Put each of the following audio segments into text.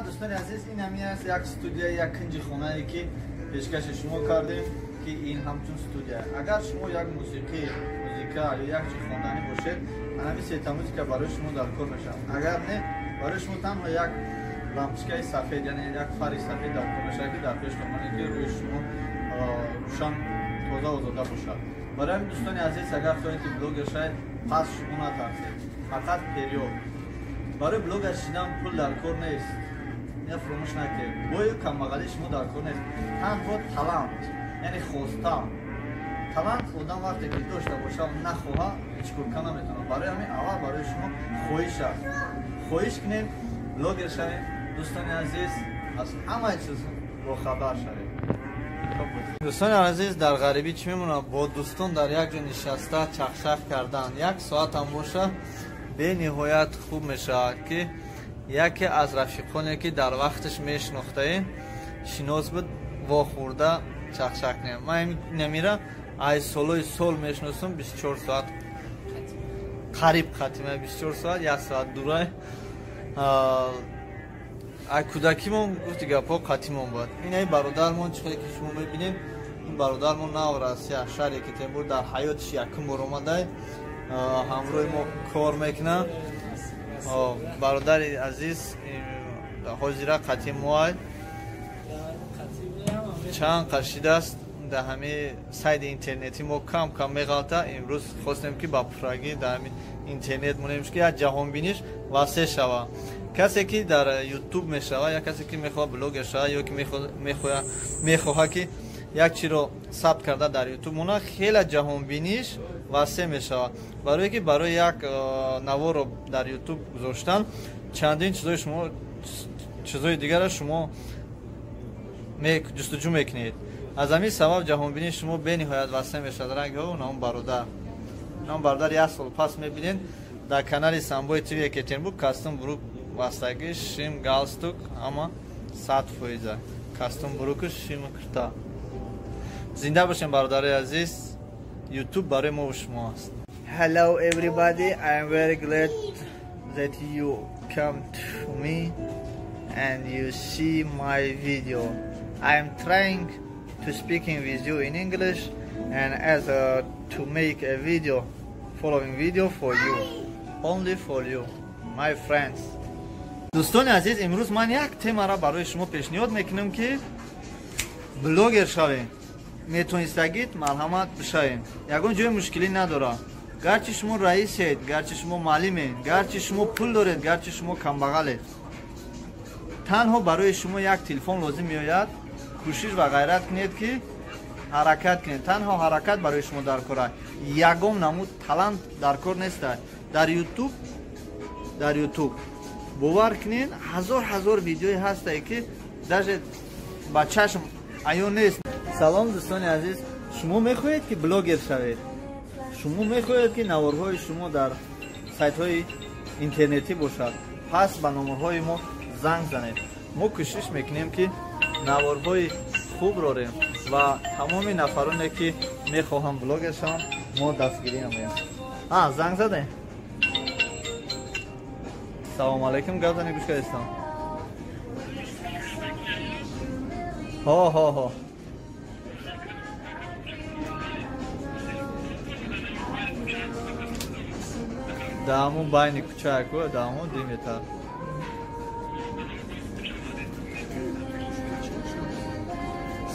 Ана дӯстони азиз, ин ҳамин аст як студия, як кинҷи хонае ки пешкаши шумо кардем, ки ин ҳамчун студия. Агар шумо як мусиқӣ, музика ё як чи хонданӣ бошед, ҳамин сета музика барои шумо дар кор мешавад. Агар не, барои шумо танҳо як лампочкаи сафед, яъне як фари сафед дар кор мешавад, ки дар пеш томоне ки рӯи шумо рӯшан, тоза, озода бошад. Барои ҳамин, дӯстони азиз, агар хоҳед ки блогер шавед, пас шумо натарсед, фақат период. Барои блогер шидан пул дар кор нест, ина фуромӯш накунед. Бою камбағалии шумо дар кор нест, танҳо талант, яъне хостан. Талант одам вақте ки дошта бошад, нахоҳа, ҳеҷ кор карда наметавонад. Барои ҳамин аввал барои шумо хоҳиш аст, хоҳиш кунед, блогер шавед. Дӯстони азиз, аз ҳамаи чиз бохабар шавед. Дӯстони азиз, дар ғарибӣ чӣ мемонад? Бо дӯстон дар як ҷо нишаста чахчах кардан як соатам боша, бениҳоят хуб мешавад, ки яке аз рафиқоне ки дар вақташ мешинохтаем, шинос буд, вохӯрда чахчах кунем. Ман намира аз солҳои сол мешиносам, 24 соат қариб хатима, 24 соат, як соат дурай. Ай кӯдакимон гуфти гапҳо қатимон буд. Инаи бародармон, чӣ хеле ки шумо мебинед, ин бародармон нав Россия, шаҳри Екатеринбург, дар ҳаётиш якум бор омадай, ҳамроҳи мо кор мекунад. Бародари азиз, ҳозира қатим моай чанд қашидааст, дар ҳамин сайти интернетӣ мо кам кам меғалта. Имрӯз хостем ки ба пуррагӣ дар ҳамин интернет монем, ки як ҷаҳонбиниш васеъ шава. Касе ки дар ютуб мешава, я касе ки мехоҳад блогер шава, ё ки мехоҳад ки як чиро сабт карда дар ютуб мона, хеле ҷаҳонбиниш васеъ мешавад. Барое ки барои як наворро дар ютуб гузоштан чандин чизои шумо, чизои дигарро шумо ҷустуҷӯ мекунед. Аз ҳамин сабаб ҷаҳонбинии шумо бениҳоят васеъ мешавад. Ранги нам бародар, нам бародар як сол пас мебинед дар канали Самбои ТВ Екатеринбург, костюм брук вастагӣ, шим, галстук ҳама 100%, костюм бруку, шиму курта. Зинда бошем, бародарои азиз, ютуб барои мо шумо аст. Hello everybody, I am very glad that you come to me and you see my video. I am trying to speaking with you in English and as a, to make a video, following video for you, only for you, my friends. Дӯстони азиз, имрӯз ман як темаро барои шумо пешниҳод мекунам, ки блогер шавем. Метонистагид, марҳамат, бишавем, ягон ҷои мушкилӣ надорад. Гарчи шумо раисед, гарчи шумо муаллимед, гарчи шумо пул доред, гарчи шумо камбағалед, танҳо барои шумо як телефон лозим меояд. Кӯшиш ва ғайрат кунед, ки ҳаракат кунед. Танҳо ҳаракат барои шумо дар кор аст, ягон намуд талант дар кор нест. Дар ютуб, дар ютуб бовар кунед, ҳазор ҳазор видеое ҳастае, ки даже ба чашм аён нест. Салом, дӯстони азиз, шумо мехоҳед ки блогер шавед? Шумо мехоҳед ки наворҳои шумо дар сайтҳои интернетӣ бошад? Пас ба номерҳои мо занг занед. Мо кӯшиш мекунем, ки наворҳои хуб рорем ва тамоми нафароне ки мехоҳанд блогер шаванд, мо дастгирӣ намоем. А занг задем. Салому алайкум, гап занед, гӯш кардистам. Ҳо, ҳо, ҳо. Дар ҳамон байни кӯчааку, дар ҳамон 2 метр.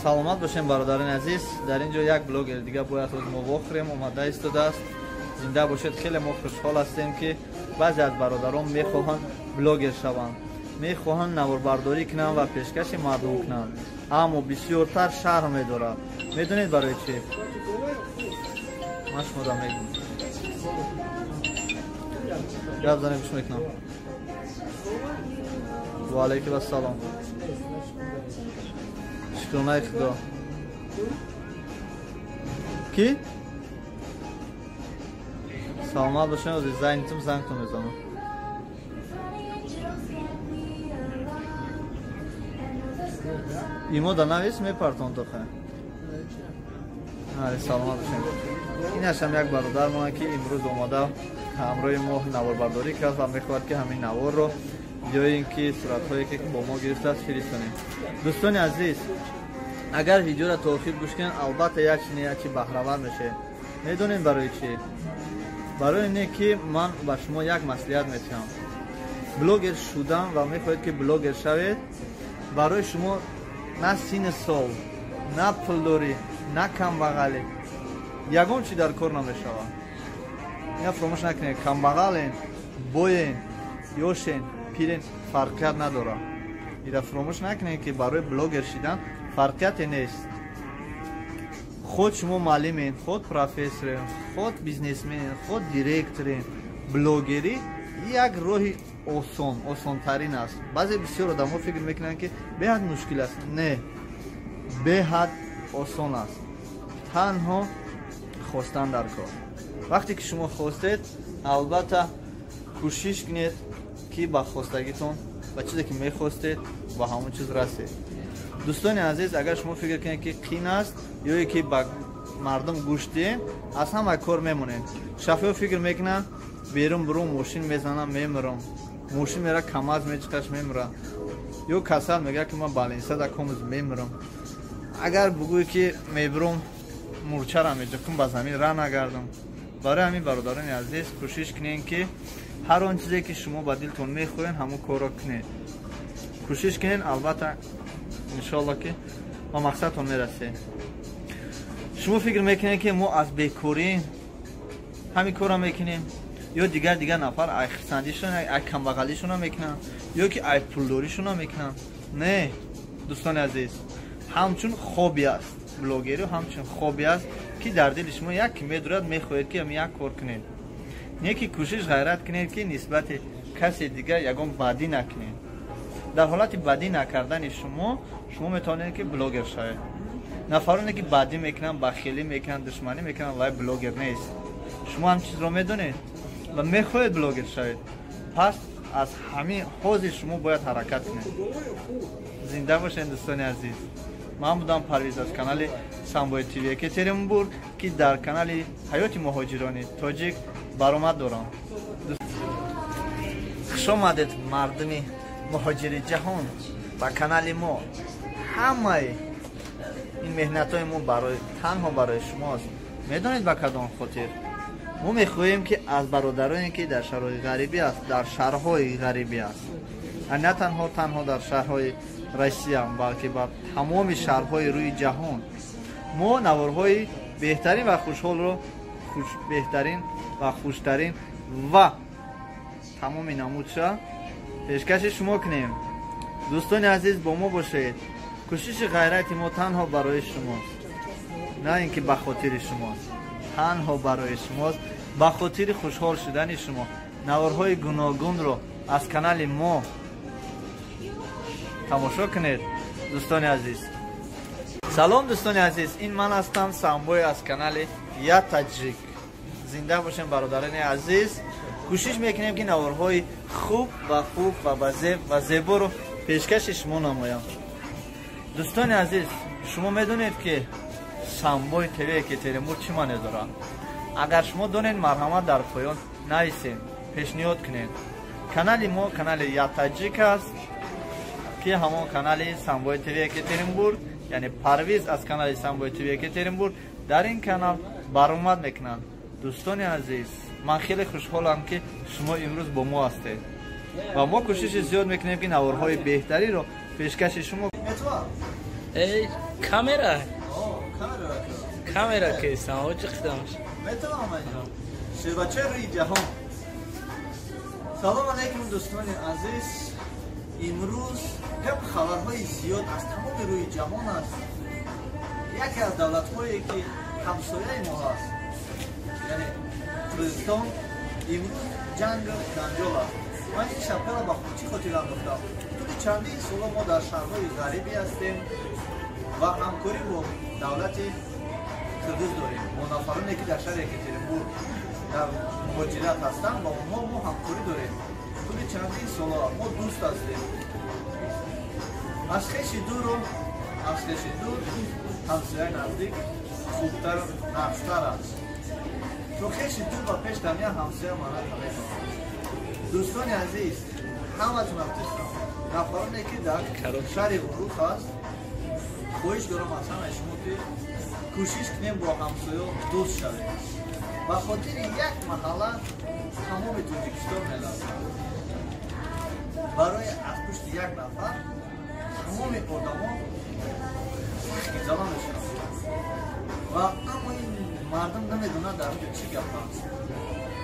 Саломат бошем, бародарони азиз. Дар ин ҷо як блогери дига бояд ҳоз мо вохӯрем, омада истодааст. Зинда бошед. Хеле мо хушҳол ҳастем, ки баъзе аз бародарон мехоҳанд блогер шаванд, мехоҳанд наворбардорӣ кунанд ва пешкаши мардум кунанд, аммо бисёртар шарм медорад. Медонед барои чӣ? Ман шуморо мегӯм. Гап занем, гӯш мекунам. Ва алайкум ассалом, шукронаи Худо. Ки саломат бошем. Ҳозир зангтум, зангтон мезанам. Имо да навис мепартон тохе. Саломат бошем. Инашам як бародармона, ки имрӯз омада ҳамроҳи мо наворбардорӣ кард ва мехоҳад, ки ҳамин наворро Ё ин ки суратҳое ки бо мо гирифтааст фиристонем. Дӯстони азиз, агар видеоро то охир гӯш кунед, албатта як чи не як чи баҳравар мешавед. Медонем барои чӣ? Барои не ки ман ба шумо як маслиҳат метиҳам. Блогер шудан ва мехоҳед ки блогер шавед, барои шумо на синни сол, на пулдорӣ, на камбағалӣ, ягон чи дар кор намешавад. Ина фуромӯш накунед, камбағален, боен, ёшен, пирен, фарқият надорад. Ира фуромӯш накунед ки барои блогер шидан фарқияте нест. Худ шумо муаллимен, худ профессорен, худ бизнесменен, худ директорен, блогерӣ як роҳи осон, осонтарин аст. Баъзе бисёр одамо фикр мекунанд ки беҳад мушкил аст. Не, беҳад осон аст. Танҳо хостан дар кор. Вақте ки шумо хостед, албатта кӯшиш кунед ки ба хостагитон, ба чизе ки мехостед, ба ҳамон чиз расед. Дӯстони азиз, агар шумо фикр кунед ки қин аст ё ки ба мардум гӯш диҳем, аз ҳама кор мемонед. Шафеҳо фикр мекунанд берун бурун мошин мезанам, мемирам. Мошин мера КамАЗ мечиқаш, мемирам. Ё касал мегӯяд ки ман балинсада комуз мемирам. Агар бугӯӣ ки мебурум мурчара меҷиқум, ба замин ра нагардам. Барои ҳамин бародарони азиз, кӯшиш кунед ки ҳар он чизе ки шумо ба дилтон мехоҳед, ҳамон корро кунед. Кӯшиш кунед, албатта иншоалло ки ба мақсадтон мерасед. Шумо фикр мекунед ки мо аз бекорӣ ҳамин корро мекунем, ё дигар нафар ай хирсандишон, ай камбағалишона мекунанд, ё ки ай пулдоришона мекунанд. Не, дӯстони азиз, ҳамчун хобӣ аст блогерӣ, ҳамчун хобӣ аст ки дар дили шумо як ки медурад, мехоҳед ки як кор кунед. Не ки кӯшиш ғайрат кунед ки нисбати касе дигар ягон бадӣ накунед. Дар ҳолати бадӣ накардани шумо, шумо метавонед ки блогер шавед. Нафароне ки бадӣ мекунанд, бахелӣ мекунанд, душманӣ мекунанд, вай блогер нест. Шумо ҳам чизро медонед ва мехоҳед блогер шавед, пас аз ҳамин ҳозир шумо бояд ҳаракат кунед. Зинда бошед, дӯстони азиз. Ман будам Парвиз аз канали Самбои ТВ Екатеринбург, ки дар канали Ҳаёти муҳоҷирони тоҷик баромад дорам. Хуш омадед, мардуми муҳоҷири ҷаҳон, ба канали мо. Ҳамаи ин меҳнатҳои мо барои танҳо барои шумост. Медонед ба кадом хотир? Мо мехоҳем ки аз бародароне ки дар шароити ғарибӣ аст, дар шаҳрҳои ғарибӣ аст, на танҳо дар шаҳрҳои Россия, балки ба тамоми шаҳрҳои рӯи ҷаҳон, мо наворҳои беҳтарин ва хушҳолро, беҳтарин ва хуштарин ва тамоми намудша пешкаши шумо кунем. Дӯстони азиз, бо мо бошед. Кӯшиши ғайрати мо танҳо барои шумост, на ин ки ба хотири шумост, танҳо барои шумост, ба хотири хушҳол шудани шумо. Наворҳои гуногунро аз канали мо тамошо кунед, дӯстони азиз. Салом, дӯстони азиз, ин ман ҳастам Самбой аз канали Я Таҷик. Зинда бошем, бародарони азиз. Кӯшиш мекунем ки наворҳои хуб ва хуб ва базеб ва зеборо пешкаши шумо намоям. Дӯстони азиз, шумо медонед ки Самбои ТВ Екатеринбург чӣ маъне дорад? Агар шумо донед, марҳамат дар поён нависед, пешниҳод кунед. Канали мо канали Я Таҷик аст, ки ҳамон канали Самбои ТВ Екатеринбург, яъне Парвиз аз канали Самбои ТВ Екатеринбург дар ин канал баромад мекунанд. Дӯстони азиз, ман хеле хушҳолам ки шумо имрӯз бо мо ҳастед ва мо кӯшиши зиёд мекунем ки наворҳои беҳтариро пешкаши шумо. Эй, камера? Камера кестам, оҷи қидамш. Метавонам анҷом. Ширбачаи рӯи ҷаҳон. Салом алайкум, дӯстони азиз. Имрӯз гап хабарҳои зиёд аз тамоми рӯи ҷаҳон аст. Яке аз давлатҳое ки ҳамсояи мо ҳаст, яъне Қирғизистон, имрӯз ҷанг ҷанҷол аст. Ман ин шабкаро ба чӣ хотир андохтам? Тӯли чандин соло мо дар шаҳрҳои ғарибӣ ҳастем ва ҳамкорӣ бо давлати қирғиз дорем, бо нафароне ки дар шаҳри Екатеринбург дар муҳоҷират ҳастанд, бо онҳо мо ҳамкорӣ дорем. Тӯли чандин соло мо дӯст ҳастем. Аз хеши дуру аз хеши дур ҳамсояи наздик хубтар, нағзтар аст. То хеши дур ба пеш дамия ҳамсоя маъна наметавонад. Дӯстони азиз, Ҳаматон гуфтам. Нафароне ки дар шаҳри Ворух аст, хоҳиш дорам аз ҳамаи шумо ки кӯшиш кунем бо ҳамсоё дӯст шавем. Ба хотири як маҳалла тамоми Тоҷикистон меларзад. Барои аз пушти як нафар тамоми одамо сахт зала мешаванд. Ва аммо ин мардум намедонад дар онҷо чӣ гап аст.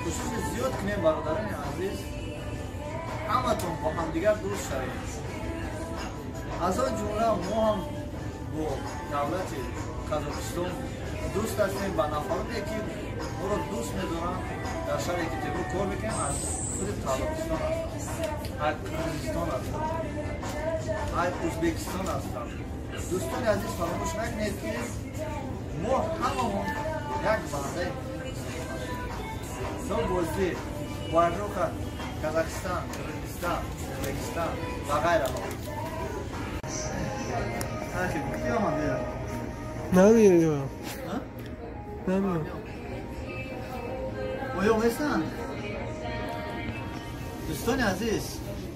Кӯшиши зиёд кунем, бародарони азиз, ҳаматон бо ҳамдигар дӯст шавем. Аз он ҷумла мо ҳам бо давлати Қазоқистон дӯст ҳастем ва нафароне ки моро дӯст медоранд дар шаҳри Екатеринбург кор мекунем, аз худи Қазоқистон ҳастанд, аз Қирғизистон ҳастанд, аз Ӯзбекистон ҳастанд. Дӯстони азиз, фаромӯш накунед ки мо ҳамамон як бандаи то бозӣ Варруха, Казахстан, Қирғизистон, Ӯзбекистон ва ғайраҳо. Намеём. Намеём. Оё местанд? Дӯстони азиз,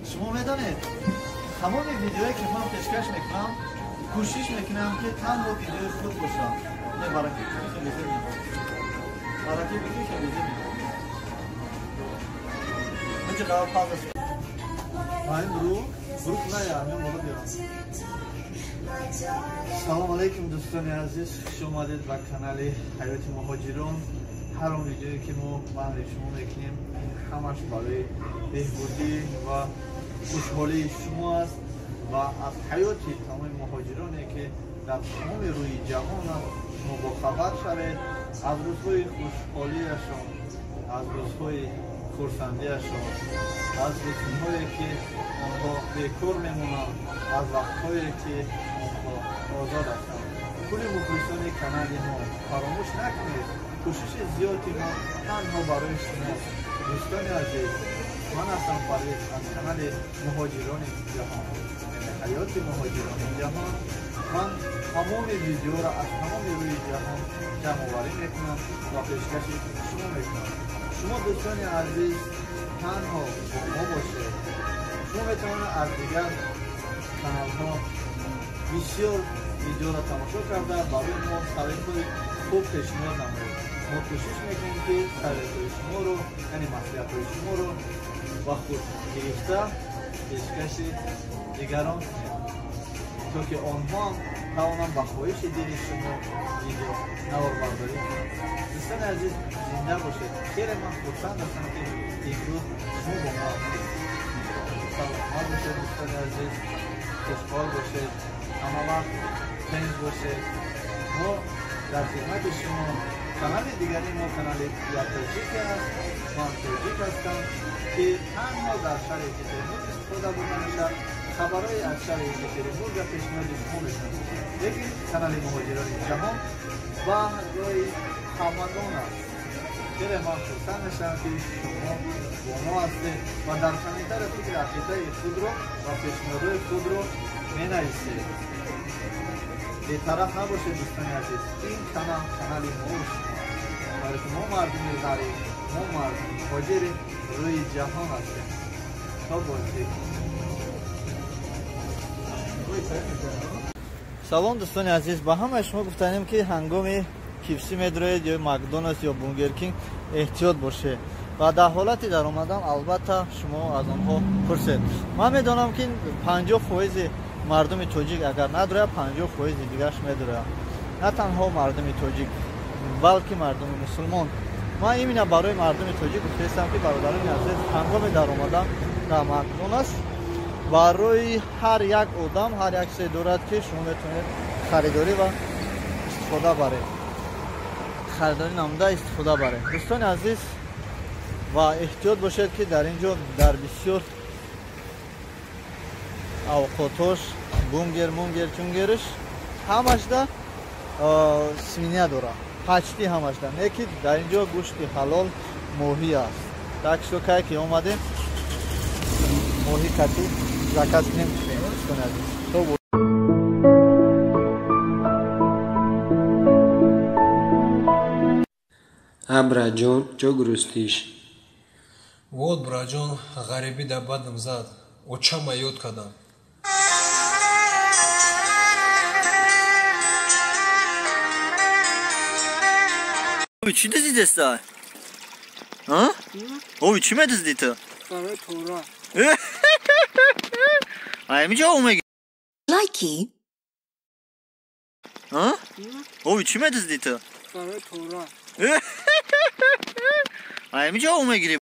шумо медонед, тамоми видеое ки ман пешкаш мекунам, кӯшиш мекунам ки танҳо видеои худ бошад. Не, бараки хеле зир мехоҳад. Бараки бики хеле зир мехоҳад. Мечи қабл паз аст. Айн брук, брук на я, ман бола биёрам. Салом алейкум, дӯстони азиз, хуш омадед ба канали Ҳаёти Муҳоҷирон. Ҳар он видеое ки мо баҳри шумо мекунем, ин ҳамаш барои беҳбудӣ ва хушҳолии шумо аст ва аз ҳаёти тамоми муҳоҷироне ки дар тамоми рӯи ҷаҳон аст шумо бохабар шавед, аз рӯзҳои хушҳолиашон, аз рӯзҳои хурсандиашон, аз рӯзҳое ки онҳо бекор мемонанд, аз вақтҳое ки онҳо озод ҳастанд. Кулли мухлисони канали мо, фаромӯш накунед, кӯшиши зиёди мо танҳо барои шумост. Дӯстони азиз, ман ҳастам Фарид аз канали Муҳоҷирони ҷаҳон, яъне Ҳаёти Муҳоҷирони ҷаҳон. Ман тамоми видеоро аз тамоми рӯи ҷаҳон ҷамъоварӣ мекунам ва пешкаши шумо мекунам. Шумо дӯстони азиз танҳо бо мо бошед. Шумо метавонед аз дигар каналҳо бисёр видеоро тамошо карда барои мо советҳои хуб пешниҳод намоед. Мо кӯшиш мекунем ки советҳои шуморо, яъне маслиҳатҳои шуморо ба худ гирифта пешкаши дигарон кунем, то ки онҳо ҳам тавонанд ба хоҳиши дили шумо видео наворбардорӣ кунанд. Дӯстони азиз, зинда бошед. Хеле ман хурсанд ҳастам ки имрӯз шумо бо мо ҳастед. Саломат бошед, дӯстони азиз, хушҳол бошед, ҳама вақт тинҷ бошед. Мо дар хидмати шумо. Канали дигари мо канали Я Тоҷик аст. Ман тоҷик ҳастам ки танҳо дар шаҳри Екатеринбург истифода бурда мешавад. Хабарҳои аз шаҳри Екатеринбург пешниҳоди шумо мешавад. Лекин канали Муҳоҷирони ҷаҳон барои ҳамагон аст. Хеле ман хурсанд мешавам ки шумо бо мо ҳастед ва дар комментария фикри ақидаи худро ва пешниҳодҳои худро менависед. Бетараф набошед, дӯстони азиз. Ин канал канали мо шумо аст. Барои ки мо мардуми ғариб, мо мардуми муҳоҷири рӯи ҷаҳон ҳастем. То боздид. Салом, дӯстони азиз, ба ҳамаи шумо гуфтанем ки ҳангоми KFC медроед ё Макдоналдс ё Бургер Кинг эҳтиёт бошед ва дар ҳолати даромадан албатта шумо аз онҳо пурсед. Ман медонам ки 50% мардуми тоҷик агар надрояд, 50% дигараш медрояд. На танҳо мардуми тоҷик, балки мардуми мусулмон. Ман именно барои мардуми тоҷик гуфтаистам ки бародарони азиз, ҳангоми даромадан дар Макдоналдс барои ҳар як одам ҳар як чизе дорад ки шумо метавонед харидорӣ ва истифода баред, харидорӣ намуда истифода баред. Дӯстони азиз, ва эҳтиёт бошед ки дар ин ҷо дар бисёр авқотош бунгер мунгер чунгериш ҳамашда свинья дорад, почти ҳамашда, не ки дар ин ҷо гӯшти ҳалол моҳӣ аст. Так что кай ки омадем, моҳӣ кати заказ кунем, дӯстони азиз. А, братҷон, чё грустишь? Вот, братҷон, ғарибӣ да бадам зад. Очама ёд кардам. Ови, чӣ дуздидеста? Ови, чӣ медуздӣ ту? Барои пора. Аймиҷа омеги. Likey. Ови, чӣ медуздӣ ту? Барои пора. Аймиҷа омегирӣ.